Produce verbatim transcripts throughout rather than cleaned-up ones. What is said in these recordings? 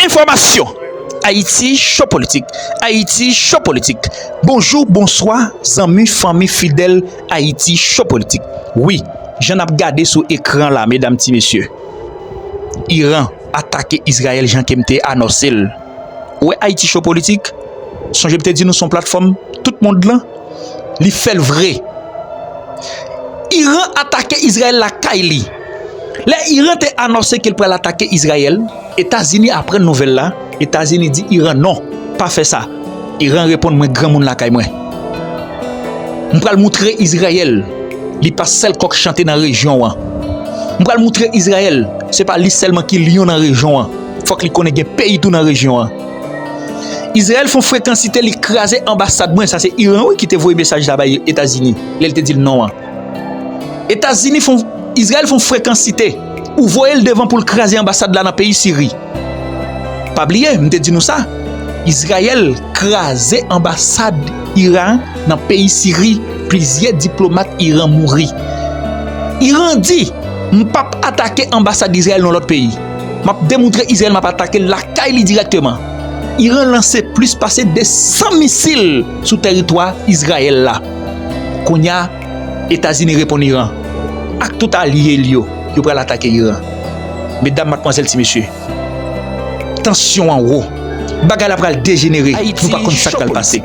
Enfòmasyon! Ayiti Cho Politik. Ayiti Cho Politik. Bonjou, bonswa, zanmi, fanmi fidèl Ayiti Cho Politik. Wi, jan n ap gade sou ekran la, medam, ti mesye, Iran atake Izrayèl jan ke m te anonse l. Ou wè Ayiti Cho Politik? Sonje m te di nou se yon platfòm tout mond lan. Li fè l vre. Iran atake Izrayèl lakay li. Lè Iran te anonse ke l pral atake Izrayèl, Etazini aprann nouvèl la. Etazini di Iran, "Non, pa fè sa." Iran reponn, "Mwen granmoun lakay mwen. M pral moutre Izrayèl li pa sèl kòk chante nan rejyon an. M pral moutre Izrayèl se pa li sèlman ki lyon nan rejyon an. Fòk li konnen gen peyi tou nan rejyon an." Izrayèl fè yon frekansite, li kraze anbasad mwen. Sa se Iran, wi, ki te voye mesaj la bay Etazini lè l te di l non an. Etazini fè yon, Izrayèl fè yon frekansite. Ou voye l devan pou l kraze anbasad la nan peyi Siri. Pa bliye, m te di nou sa. Izrayèl kraze anbasad Iran nan peyi Siri. Plizyè diplomat Iran mouri. Iran di, "M p ap atake anbasad Izrayèl nan lòt peyi. M ap demoutre Izrayèl m ap atake l lakay li dirèkteman." Iran lanse plis pase de san misil sou tèritwa Izrayèl la. Kounye a, Etazini reponn Iran ak tout alye l yo, yo pral atake Iran. Medam, madmwazèl, ti mesye, tansyon an wo. Bagay la pral dejenere. Nou pa konn sa k pral pase.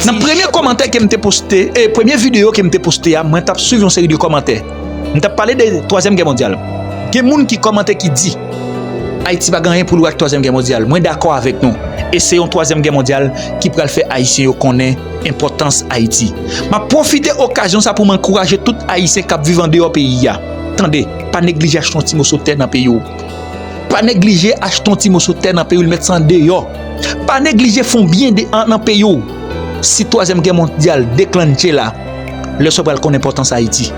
Nan premye kòmantè ke m te poste, e premye videyo ke m te poste a, mwen t ap swiv yon seri de kòmantè. M t ap pale de twazyèm gè mondyal. Gen moun ki kòmante ki di, "Ayiti pa gen anyen pou l wè ak twazyèm gè mondyal." Mwen dakò avèk nou. E se yon twazyèm gè mondyal ki pral fè Ayisyen yo konnen enpòtans Ayiti. M ap pwofite okazyon sa pou m ankouraje tout Ayisyen k ap viv andeyò peyi a. Tande, pa neglije achte yon ti moso tè nan peyi w. Pa neglije achte yon ti moso tè nan peyi w, l mèt sa andeyò. Pa neglije fè yon byen de, an, nan peyi w. Si twazyèm gè mondyal deklanche la, lè sa w pral konn enpòtans Ayiti.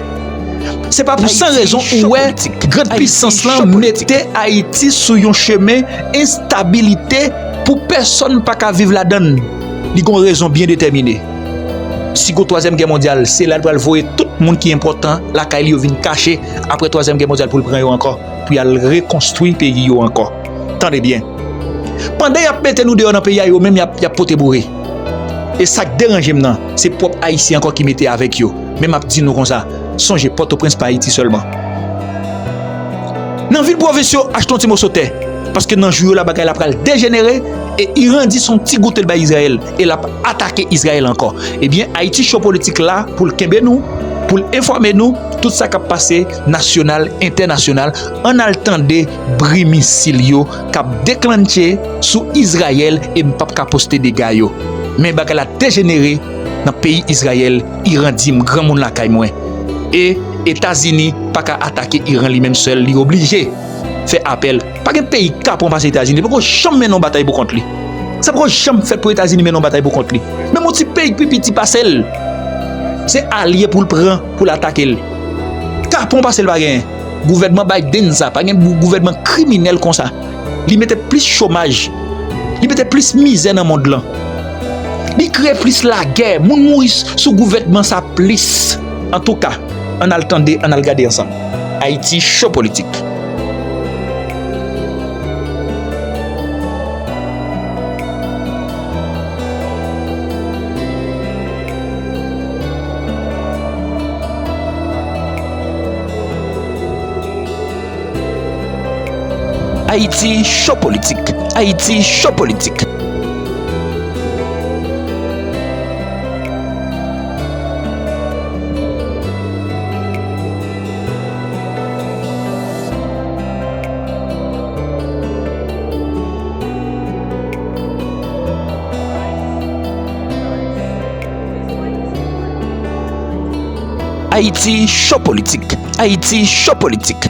Se pa pou san rezon ou wè grand pisans lan mete Ayiti sou yon chemen enstabilite pou pèsonn pa ka viv ladan l. Li gon rezon byen detèmine. Si gon twazyèm gè mondyal, se la l pral voye tout moun ki enpòtan lakay li yo vin kache apre twazyèm gè mondyal pou l pran yo ankò, pou y al rekonstwi peyi yo ankò. Tande byen. Pandan y ap mete nou deyò nan peyi a, yo menm y ap, y ap pote boure. E sa k deranje m nan, se pwòp Ayisyen ankò ki mete avèk yo. Men m ap di nou konsa, sonje, Pòtoprens pa Ayiti sèlman. Nan vil pwovens yo, achte yon ti moso tè. Paske nan jou yo la, bagay la pral dejenere, e Iran di se yon ti goute l bay Izrayèl, e l ap atake Izrayèl ankò. Ebyen, Ayiti Cho Politik la pou l kenbe nou, pou l enfòme nou tout sa k ap pase nasyonal, entènasyonal. Ann al tande bri misil yo k ap deklanche sou Izrayèl, e m p ap ka poste dega yo. Men bagay la dejenere nan peyi Izrayèl. Iran di m granmoun lakay mwen. E Etazini pa ka atake Iran li menm sèl, li oblije fè apèl. Pa gen peyi k ka pran pase Etazini. Li poko janm mennen yon batay pou kont li. Sa poko janm fèt pou Etazini mennen yon batay pou kont li. Menm yon ti peyi k pi piti pase l, se alye pou l pran, pou l atake l. Ka pran pase l pa genyen. Gouvènman Biden sa, pa gen gou-, gouvènman kriminèl konsa. Li mete plis chomaj. Li mete plis mizè nan mond lan. Li kreye plis lagè. Moun mouri s-, sou gouvènman sa plis. Antouka, ann al tande, ann al gade ansanm. Ayiti Cho Politik. Ayiti Cho Politik. Ayiti Cho Politik. Ayiti Cho Politik. Ayiti Cho Politik.